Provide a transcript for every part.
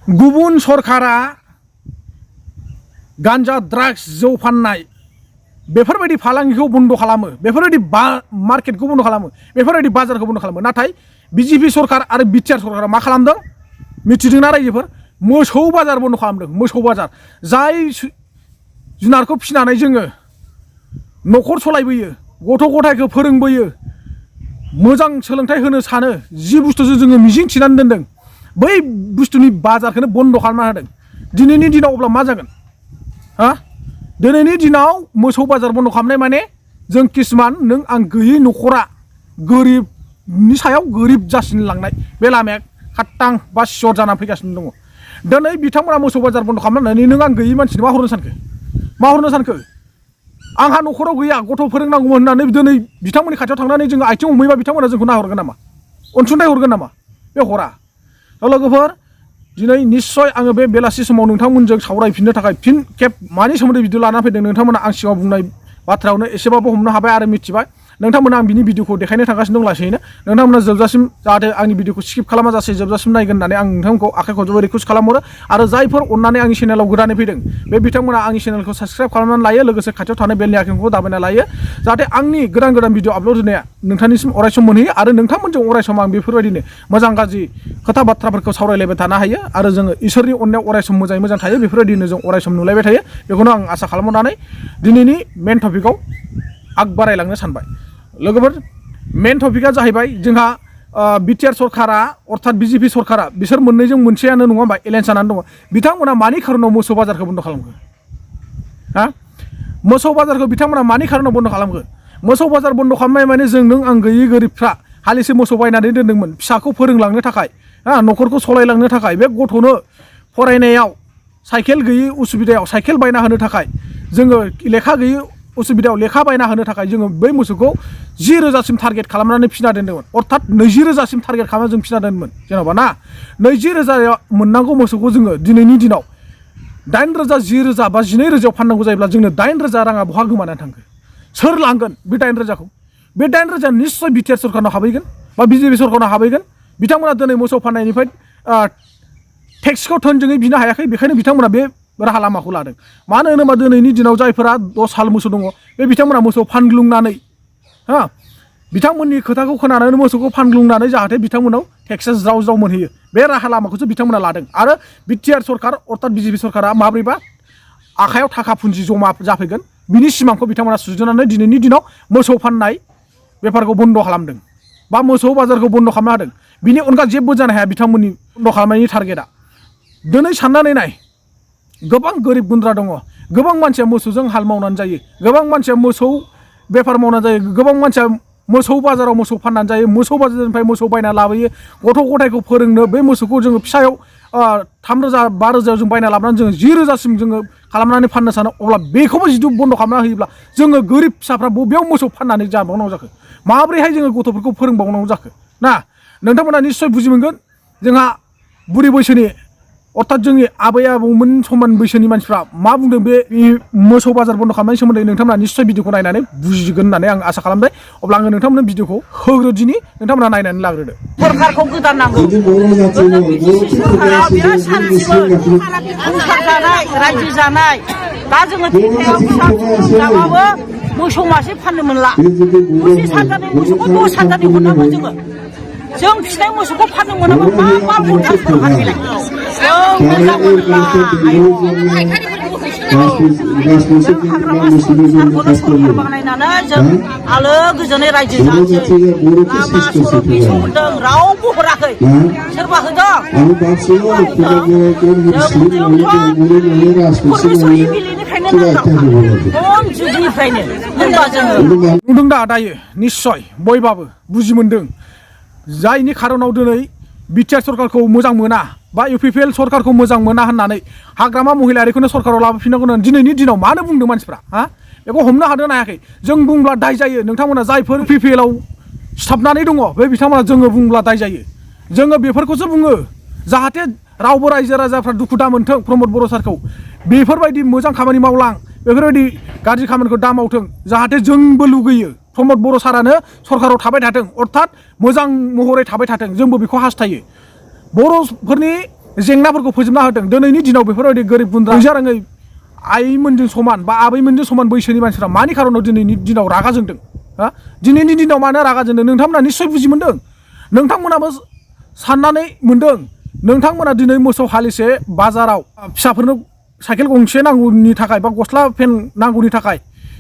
गुबुन सरकारा गान्जा ड्राग्स जौ फाननाय बेफोरबायदि फालांगिखौ बन्द खालामो, बेफोरबायदि मार्केटखौ बन्द खालामो, बेफोरबायदि बाजारखौ बन्द खालामो। नाथाय बिजेपि सरकार आरो बिटिआर सरकारा मा खालामदों मिथिदोंना रायजोफोर? मोसौ बाजार बन्द खालामदों। मोसौ बाजार जाय जुनारखौ फिसिनानै जोङो न'खर सलायबोयो, गथ' गथायखौ फोरोंबोयो, मोजां सोलोंथाइ होनो सानो, जि बुस्थुजों जोङो मिजिं थिनानै दोनदों बै बुस्थुनि बाजारखौनो बन्द खालामना होदों। दिनैनि दिनाव अब्ला मा जागोन? दिनैनि दिनाव मोसौ बाजार बन्द खालामनाय माने जों किसुमान नों आं गैयै न'खरा गोरिबनि सायाव गोरिब जासिनो लांनाय बे लामाया खाट्टां बा सियर जानानै फैगासिनो दङ। दिनै बिथांमोना मोसौ बाजार बन्द खालामनानै नों आं गैयै मानसिनो मा हरनो सानखो? मा हरनो सानखो? आंहा न'खराव गैया, गथ' फोरोंनांगौमोन होननानै दिनै बिथांमोननि खाथियाव थांनानै जोङो आथिं हमहैबा बिथांमोना जोंखौ नाहरगोन नामा? अनसुंथाइ हरगोन नामा? बे हरा। लोगोफोर दिनै निस्सय आङो बे बेलासि समाव नोंथांमोनजों सावरायफिननो थाखाय फिन खेब मानि सोमोन्दै भिडिअ लानानै फैदों नोंथांमोना आं सिगाङाव बुंनाय बाथ्रायावनो एसेबाबो हमनो हाबाय आरो मिथिबाय। नोंथांमोना आं बिनि भिडिअखौ देखायनो थांगासिनो दं लासैनो। नोंथांमोना जोबजासिम जाहाथे आंनि भिडिअखौ स्किप खालामाजासे जोबजासिम नायगोन होननानै आं नोंथांमोनखौ आखाइ खबजों रिकुवेस्ट खालामहरो। आरो जायफोर अननानै आंनि चेनेलाव गोदानै फैदों बे बिथांमोना आंनि चेनेलखौ साबस्क्राइब खालामनानै लायो, लोगोसे खाथियाव थानाय बेलनि आइकनखौ दाबायना लायो, जाहाथे आंनि गोदान गोदान भिडिअ आपल'ड होनाया नोंथांनिसिम अरायसम मोनहैयो आरो नोंथांमोनजों अरायसम आं बेफोरबायदिनो मोजां गाज्रि खोथा बाथ्राफोरखौ सावरायलायबाय थानो हायो आरो जोङो इसोरनि अननायाव अरायसम मोजाङै मोजां थायो, बेफोरबायदिनो जों अरायसम नुलायबाय थायो। बेखौनो आं आसा खालामनानै दिनैनि मेन टपिकआव आग बारायलांनो सानबाय। लोगोफोर मेन टपिकआ जाहैबाय जोंहा बिटिआर सरकारा अर्थात बिजेपि सरकारा बिसोर मोननैजों मोनसेयानो नङा होमबा एलायन्स जानानै दङ। बिथांमोना मानि खारनाव मोसौ बाजारखौ बन्द खालामखो? मोसौ बाजारखौ बिथांमोना मानि खारनाव बन्द खालामखो? मोसौ बाजार बन्द खालामनाय माने जों नों आं गैयै गोरिबफ्रा हालिसे मोसौ बायनानै दोनदोंमोन फिसाखौ फोरोंलांनो थाखाय, न'खरखौ सलायलांनो थाखाय, बे गथ'नो फरायनायाव साइकेल गैयै उसुबिदायाव साइकेल बायना होनो थाखाय, जोङो लेखा गैयै उसुबिदायाव लेखा बायना होनो थाखाय जोङो बै मोसौखौ 10,000सिम टारगेट खालामनानै फिना दोन्दोंमोन। अर्थात 20,000सिम टारगेट खालामनानै जों फिना दोनोमोन। जेन'बा ना 20,000 मोननांगौ मोसौखौ जोङो दिनैनि दिनाव 8,000, 10,000 बा 12,000 फाननांगौ जायोब्ला जोंनो 8,000 राङा बहा गोमानानै थांखो? सोर लांगोन बे 8,000खौ? बे 8,000 निस्सय बिटिआर सरकारनाव हाबहैगोन बा बिजेपि सरकारनाव हाबहैगोन। बिथांमोना दिनै मोसौ फाननायनिफ्राय टेक्सखौ थोंजोङै बिनो हायाखै, बेखायनो बिथांमोना बे राहा लामाखौ लादों। मानो होनोबा दिनैनि दिनाव जायफोरा 10 हाल मोसौ दङ बे बिथांमोना मोसौ फानग्लुंनानै बिथांमोननि खोथाखौ खोनानानै मोसौखौ फानग्लुंनानै जाहाथे बिथांमोनाव टेक्सआ ज्राव ज्राव मोनहैयो, बे राहा लामाखौसो बिथांमोना लादों। आरो बिटिआर सरकार अर्थात बिजेपि सरकारा माब्रैबा आखायाव थाखा फुन्जि जमा जाफैगोन बिनि सिमांखौ बिथांमोना सुजुनानै दिनैनि दिनाव मोसौ फाननाय बेफारखौ बन्द खालामदों बा मोसौ बाजारखौ बन्द खालामना होदों। बिनि अनगा जेबो जानो हाया बिथांमोननि बन्द खालामनायनि टारगेटआ। दिनै साननानै नाय, गोबां गोरिब गुन्द्रा दङ, गोबां मानसिया मोसौजों हाल मावनानै जायो, गोबां मानसिया मोसौ बेफार मावनानै जायो, गोबां मानसिया मोसौ बाजाराव मोसौ फाननानै जायो, मोसौ बाजारनिफ्राय मोसौ बायना लाबोयो, गथ' गथायखौ फोरोंनो बे मोसौखौ जोङो फिसायाव 3,000, 5,000 जों बायना लाबोनानै जोङो 10,000सिम जोङो खालामनानै फाननो सानो। अब्ला बेखौबो जुदि बन्द खालामना होयोब्ला जोङो गोरिब फिसाफ्रा बबेयाव मोसौ फाननानै जाबावनांगौ जाखो? माब्रैहाय जोङो गथ'फोरखौ फोरोंबावनांगौ जाखो? ना नोंथांमोना निस्सय बुजि मोनगोन। जोंहा बुरि बैसोनि अर्थात जोंनि आबै आबौमोन समान बैसोनि मानसिफ्रा मा बुंदों बे मोसौ बाजार बन्द खालामनायनि सोमोन्दै नोंथांमोना निस्सय भिडिअखौ नायनानै बुजिगोन होननानै आं आसा खालामबाय। अब्ला आङो नोंथांमोननो भिडिअखौ होग्रोदिनि, नोंथांमोना नायनानै लाग्रोदो। सरकारखौ गोदान नांगौ। सरकारा बिराद सान्थिबो संसार जानाय, रायजो जानाय। दा जोङो देहायाव फिसा जाबाबो मोसौ मासे फाननो मोनला। 20,000नि मोसौखौ 10,000नि हरनांगौ जोङो। जों फिसिनाय मोसौखौ फाननो मोनाबा मा हरथार सरकार बेलाय? जों मोजां मोनला। जों हाग्रामा सरकारखौनो सरकार बानायनानै जों आलो गोजोनै रायजो जानोसै। लामा सरक होदों, रावबो हराखै। सोरबा होदों? नुदों दा दायो निस्सय बयबाबो बुजि मोनदों जायनि खारनाव दिनै बिटिआर सरकारखौ मोजां मोना बा इउपिपिएल सरकारखौ मोजां मोना होननानै हाग्रामा महिलारिखौनो सरकाराव लाबोफिननांगौ होननानै दिनैनि दिनाव मानो बुंदों मानसिफ्रा? बेखौ हमनो हादों ना हायाखै? जों बुंब्ला दाय जायो। नोंथांमोना जायफोर इउपिपिएलआव सिथाबनानै दङ बे बिथांमोना जोङो बुंब्ला दाय जायो। जोङो बेफोरखौसो बुङो जाहाथे रावबो रायजो राजाफ्रा दुखु दा मोनथों प्रमद बर' सारखौ बेफोरबायदि मोजां खामानि मावलां, बेफोरबायदि गाज्रि खामानिखौ दा मावथों, जाहाथे जोंबो लुगैयो प्रमद बर' सारानो सरकाराव थाबाय थाथों, अर्थात मोजां महरै थाबाय थाथों, जोंबो बेखौ हास्थायो। बर'फोरनि जेंनाफोरखौ फोजोबना होदों दिनैनि दिनाव बेफोरबायदि गोरिब गुन्द्रा राङै आइमोनजों समान बा आबैमोनजों समान बैसोनि मानसिफ्रा मानि खारनाव दिनैनि दिनाव रागा जोंदों हा दिनैनि दिनाव मानो रागा जोंदों नोंथांमोना निस्सय बुजि मोनदों नोंथांमोनाबो साननानै मोनदों नोंथांमोना दिनै मोसौ हालिसे बाजाराव फिसाफोरनो साइकेल गंसे नांगौनि थाखाय बा गस्ला पेन नांगौनि थाखाय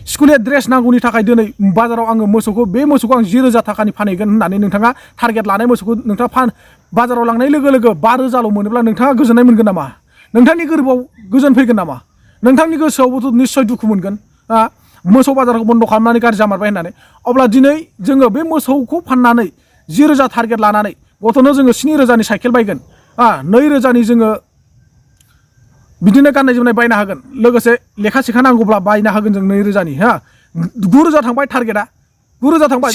स्कुलनि ड्रेस नांगौनि थाखाय दिनै बाजाराव आङो बे मोसौखौ आं 10,000 थाखानि फानहैगोन होननानै नोंथाङा टारगेट लानाय मोसौखौ नोंथाङा बाजाराव लांनाय लोगो लोगो 5,000ल' मोनोब्ला नोंथाङा गोजोननाय मोनगोन नामा नोंथांनि गोरबोआव गोजोन फैगोन नामा नोंथांनि गोसोआवबोथ' निस्सय दुखु मोनगोन मोसौ बाजारखौ बन्द' खालामनानै गाज्रि जामारबाय होननानै अब्ला दिनै जोङो बे मोसौखौ फाननानै 10,000 टारगेट लानानै गथ'नो जोङो 7,000नि साइकेल बायगोन 2,000नि जोङो बिदिनो गाननाय जोमनाय बायनो हागोन लोगोसे लेखा सिखा नांगौब्ला बायनो हागोन जों 2,000नि 9,000 थांबाय टारगेटआ 9,000 थांबाय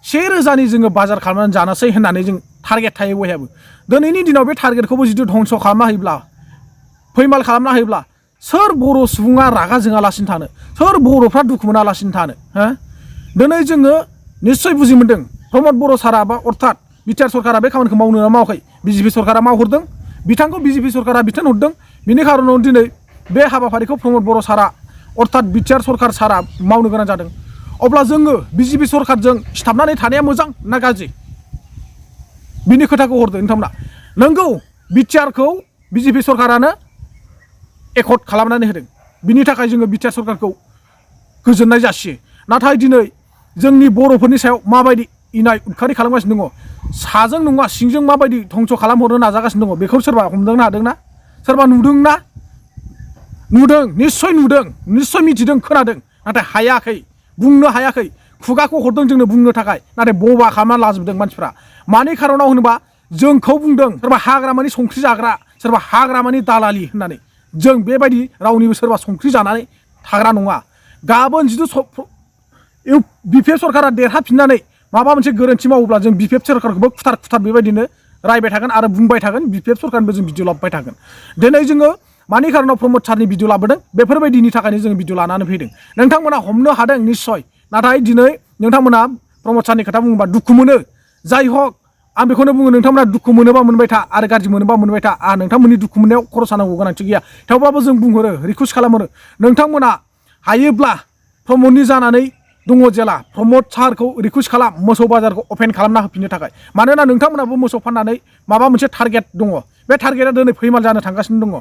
1,000नि जोङो बाजार खालामनानै जानोसै होननानै जों टारगेट थायो बयहाबो दिनैनि दिनाव बे टारगेटखौबो जुदि धंस खालामना होयोब्ला फैमाल खालामना होयोब्ला सोर बर' सुबुङा रागा जोङालासिनो थानो सोर बर'फ्रा दुखु मोनालासिनो थानो दिनै जोङो निस्सय बुजि मोनदों प्रमद बर' सारा बा अर्थात बिटिआर सरकारा बे खामानिखौ मावनो ना मावाखै बिजेपि सरकारा मावहरदों बिथांखौ बिजेपि सरकारा बिथोन हरदों बिनि खारनाव दिनै बे हाबाफारिखौ प्रमद बर' सारा अर्थात बिटिआर सरकार सारा मावनो गोनां जादों अब्ला जोङो बिजेपि सरकारजों सिथाबनानै थानाया मोजां ना गाज्रि बिनि खोथाखौ हरदो नोंथांमोना नंगौ बिटिआरखौ बिजेपि सरकारानो एकर्ड खालामनानै होदों बिनि थाखाय जोङो बिटिआर सरकारखौ गोजोननाय जासियो नाथाय दिनै जोंनि बर'फोरनि सायाव माबायदि इनाय उदखारि खालामगासिनो दङ साजों नङा सिंजों माबायदि धंस खालामहरनो नाजागासिनो दङ बेखौ सोरबा हमदांनो हादोंना सोरबा नुदोंना नुदों निस्सय मिथिदों खोनादों नाथाय हायाखै बुंनो हायाखै खुगाखौ हरदों जोंनो बुंनो थाखाय नाथाय बबा खालामना लाजोबदों मानसिफ्रा मानि खारनाव होनोबा जोंखौ बुंदों सोरबा हाग्रामानि संख्रि जाग्रा सोरबा हाग्रामानि दालालि होननानै जों बेबायदि रावनिबो सोरबा संख्रि जानानै थाग्रा नङा गाबोन जुदि बिपिएफ सरकारा देरहाफिननानै माबा मोनसे गोरोन्थि मावोब्ला जों बिपिएफ सरकारखौबो खुथार बेबायदिनो रायबाय थागोन आरो बुंबाय थागोन बिपिएफ सरकारनिबो जों भिडिअ लाबोबाय थागोन दिनै जोङो मानि खारनाव प्रमद सारनि भिडिअ लाबोदों बेफोरबायदिनि थाखायनो जों भिडिअ लानानै फैदों नोंथांमोना हमनो हादों निस्सय नाथाय दिनै नोंथांमोना प्रमद सारनि खोथा बुङोबा दुखु मोनो जाय हक आं बेखौनो बुङो नोंथांमोना दुखु मोनोबा मोनबाय था आरो गाज्रि मोनोबा मोनबाय था नोंथांमोननि दुखु मोननायाव खर' सानांगौ गोनांथि गैया थेवब्लाबो जों बुंहरो रिकुवेस्ट खालामहरो नोंथांमोना हायोब्ला प्रमदनि जानानै दङ जेला प्रमद सारखौ रिकुवेस्ट खालाम मोसौ बाजारखौ अपेन खालामना होफिननो थाखाय मानोना नोंथांमोनाबो मोसौ फाननानै माबा मोनसे टारगेट दङ बे टारगेटआ दिनै फैमाल जानो थांगासिनो दङ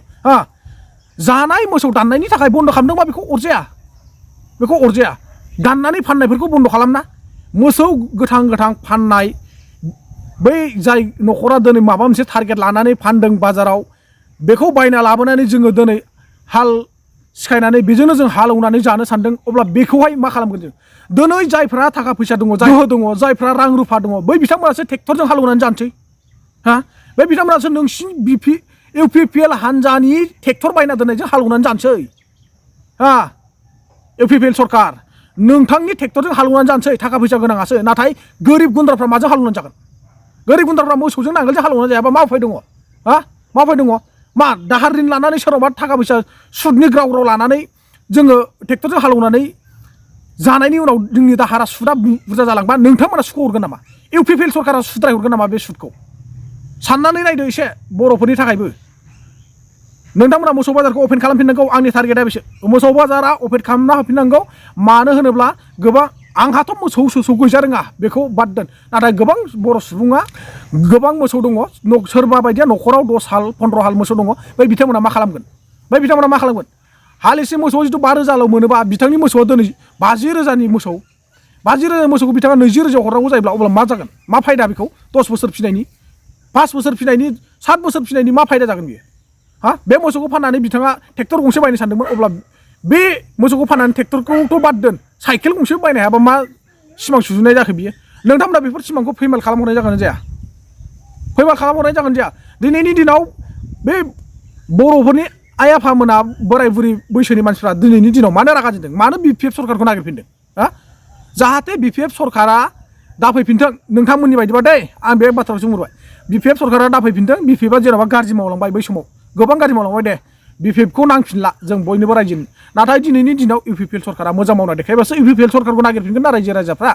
जानाय मोसौ दाननायनि थाखाय बन्द' खालामदोंबा बेखौ अरजाया दाननानै फाननायफोरखौ बन्द' खालामना मोसौ गोथां फाननाय बै जाय न'खरा दिनै माबा मोनसे टारगेट लानानै फानदों बाजाराव बेखौ बायना लाबोनानै जोङो दिनै हाल सिखायनानै बेजोंनो जों हालेवनानै जानो सानदों अब्ला बेखौहाय मा खालामगोन जों दिनै जायफ्रा थाखा फैसा दङ गोहो दङ जायफ्रा रां रुफा दङ बै बिथांमोनासो ट्रेक्टरजों हालेवनानै जानोसै बै बिथांमोनासो नोंसिनि इउपिपिएल हानजानि ट्रेक्टर बायना दोननायजों हालेवनानै जानोसै इउपिपिएल सरकार नोंथांनि ट्रेक्टरजों हालेवनानै जानोसै थाखा फैसा गोनाङासो नाथाय गोरिब गुन्द्राफ्रा माजों हालेवनानै जागोन गोरिब गुन्द्राफ्रा मोसौजों नांगोलजों हालेवनानै जायाबा मा उफाय दङ मा दाहार रिन लानानै सोरनावबा थाखा फैसा सुदनि ग्राव लानानै जोङो ट्रेक्टरजों हालेवनानै जानायनि उनाव जोंनि दाहारा सुदा बुरजा जालांबा नोंथांमोना सुखौ हरगोन नामा इउपिपिएल सरकारा सुद्राय हरगोन नामा बे सुदखौ साननानै नायदो एसे बर'फोरनि थाखायबो नोंथांमोना मोसौ बाजारखौ अपेन खालामफिननांगौ आंनि टारगेटआ बेसो मोसौ बाजारा अपेन खालामना होफिननांगौ मानो होनोब्ला गोबां आंहाथ' मोसौ गैजा रोङा बेखौ बाद दोन नाथाय गोबां बर' सुबुङा गोबां मोसौ दङ सोरबा बायदिया न'खराव 10 हाल 15 हाल मोसौ दङ बै बिथांमोना मा खालामगोन हालिसे मोसौआव जुदि 5,000ल' मोनोबा बिथांनि मोसौआ दिनै 50,000नि मोसौखौ बिथाङा 20,000 हरनांगौ जायोब्ला अब्ला मा जागोन मा फायदा बेखौ 10 बोसोर फिनायनि 5 बोसोर फिनायनि 7 बोसोर फिनायनि मा फायदा जागोन बियो बे मोसौखौ फाननानै बिथाङा ट्रेक्टर गंसे बायनो सानदोंमोन अब्ला बे मोसौखौ फाननानै ट्रेक्टरखौथ' बाद दोन साइकेल गंसे बायनो हायाबा मा सिमां सुजुनाय जाखो बियो नोंथांमोना बेफोर सिमांखौ फैमाल खालामहरनाय जागोन जाया दिनैनि दिनाव बे बर'फोरनि आइ आफामोना बोराय बुरै बैसोनि मानसिफ्रा दिनैनि दिनाव मानो रागा जोंदों मानो बिपिएफ सरकारखौ नागिरफिनदों जाहाथे बिपिएफ सरकारा दाफैफिनथों नोंथांमोननि बायदिबा दै आं बे बाथ्राखौ बुंहरबाय बिपिएफ सरकारा दाफैफिनथों बिपिएफआ जेन'बा गाज्रि मावलांबाय बै समाव गोबां गाज्रि मावलांबाय दे बिपिएफखौ नांफिनला जों बयनिबो रायजोनि नाथाय दिनैनि दिनाव इउपिपिएल सरकारा मोजां मावना देखायबासो इउपिपिएल सरकारखौ नागिरफिनगोन ना रायजो राजाफ्रा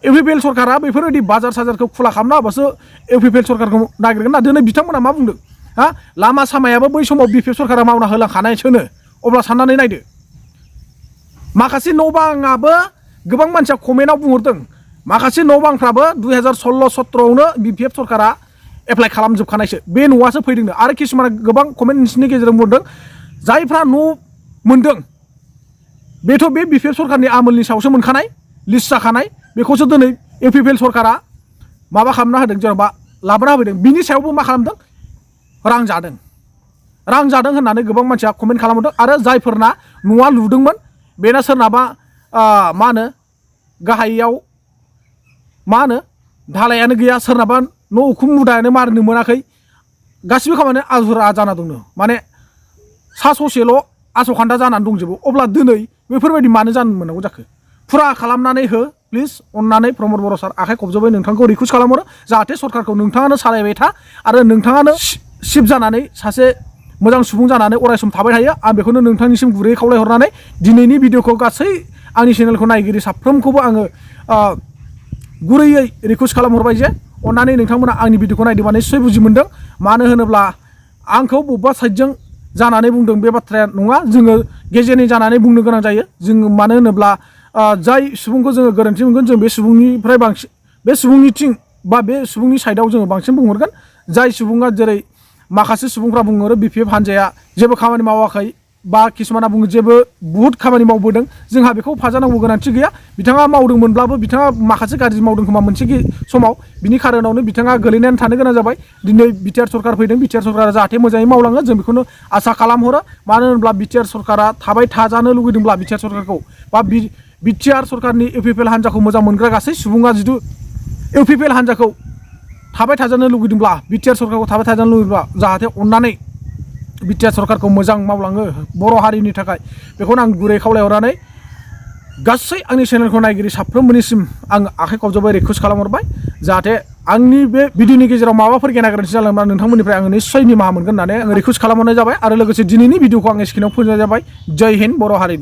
इउपिपिएल सरकारा बेफोरबायदि बाजार साजारखौ खुला खालामना होबासो इउपिपिएल सरकारखौ नागिरगोन ना दिनै बिथांमोना मा बुंदों हा लामा सामायाबो बै समाव बिपिएफ सरकारा मावना होलांखानायसोनो अब्ला साननानै नायदो माखासे न' बाङाबो गोबां मानसिया कमेन्टआव बुंहरदों माखासे न' बांफ्राबो 2016-17आवनो बिपिएफ सरकारा एप्लाइ खालामजोबखानायसो बे न'आसो फैदोंनो आरो किसुमाना गोबां कमेन्टनि गेजेरजों बुंदों जायफ्रा न' मोनदों बेथ' बे बिपिएफ सरकारनि आमोलनि सायावसो मोनखानाय लिस्ट जाखानाय बेखौसो दिनै इउपिपिएल सरकारा माबा खालामना होदों जेनेबा लाबोना होफैदों बिनि सायावबो मा खालामदों रां जादों होननानै गोबां मानसिया कमेन्ट खालामदों आरो जायफोरना न'आ लुदोंमोन बेना सोरनाबा मा होनो गाहायाव मा होनो धालायानो गैया सोरनाबा न' उखुम मुदायानो मारिनो मोनाखै गासिबो खामानिया आजुरा जाना दंनो माने सा ससेल' आसखान्दा जानानै दंजोबो अब्ला दिनै बेफोरबायदि मानो जानो मोननांगौ जाखो फुरा खालामनानै हो प्लिज अननानै प्रमद बर' सार आखाइ खबजोबै नोंथांखौ रिकुवेस्ट खालामहरो जाहाथे सरकारखौ नोंथाङानो सालायबाय था आरो नोंथाङानो सिफ जानानै सासे मोजां सुबुं जानानै अरायसम थाबाय थायो आं बेखौनो नोंथांनिसिम गुरैयै खावलायहरनानै दिनैनि भिडिअखौ गासै आंनि चेनेलखौ नायगिरि साफ्रोमखौबो आङो गुरैयै रिकुवेस्ट खालामहरबाय जे अननानै नोंथांमोना आंनि भिडिअखौ नायदोंबा निस्सय बुजि मोनदों मानो होनोब्ला आंखौ बबेबा साइडजों जानानै बुंदों बे बाथ्राया नङा जोङो गेजेरनि जानानै बुंनो गोनां जायो जोङो मानो होनोब्ला जाय सुबुंखौ जोङो गोरोन्थि मोनगोन जों बे सुबुंनिफ्राय बांसिन बे सुबुंनिथिं बा बे सुबुंनि साइडआव जोङो बांसिन बुंहरगोन जाय सुबुङा जेरै माखासे सुबुंफ्रा बुंहरो बिपिएफ हान्जाया जेबो खामानि मावाखै बा किसुमाना बुङो जेबो बुहुत खामानि मावबोदों जोंहा बेखौ फाजानांगौ गोनांथि गैया बिथाङा मावदोंमोनब्लाबो बिथाङा माखासे गाज्रि मावदों खोमा मोनसे समाव बिनि खारनावनो बिथाङा गोलैनानै थानो गोनां जाबाय दिनै बिटिआर सरकार फैदों बिटिआर सरकारा जाहाथे मोजाङै मावलाङो जों बेखौनो आसा खालामहरो मानो होनोब्ला बिटिआर सरकारा थाबाय थाजानो लुगैदोंब्ला बिटिआर सरकारखौ बा बिटिआर सरकारनि इउपिपिएल हान्जाखौ मोजां मोनग्रा गासै सुबुङा जिथु इउपिपिएल हान्जाखौ थाबाय थाजानो लुगैदोंब्ला बिटिआर सरकारखौ थाबाय थाजानो लुगैदोंब्ला जाहाथे अननानै बिटिआर सरकारखौ मोजां मावलाङो बर' हारिनि थाखाय बेखौनो आं गुरै खावलायहरनानै गासै आंनि चेनेलखौ नायगिरि साफ्रोमबोनिसिम आं आखाइ खबजोबै रिकुवेस्ट खालामहरबाय जाहाथे आंनि बे भिडिअनि गेजेराव माबाफोर गेना गोरोन्थि जालांब्ला नोंथांमोननिफ्राय आङो निस्सय निमाहा मोनगोन होननानै आङो रिकुवेस्ट खालामहरनाय जाबाय आरो लोगोसे दिनैनि भिडिअखौ आं स्क्रिनाव फोजोबनाय जाबाय जय हिन्द बर' हारिनि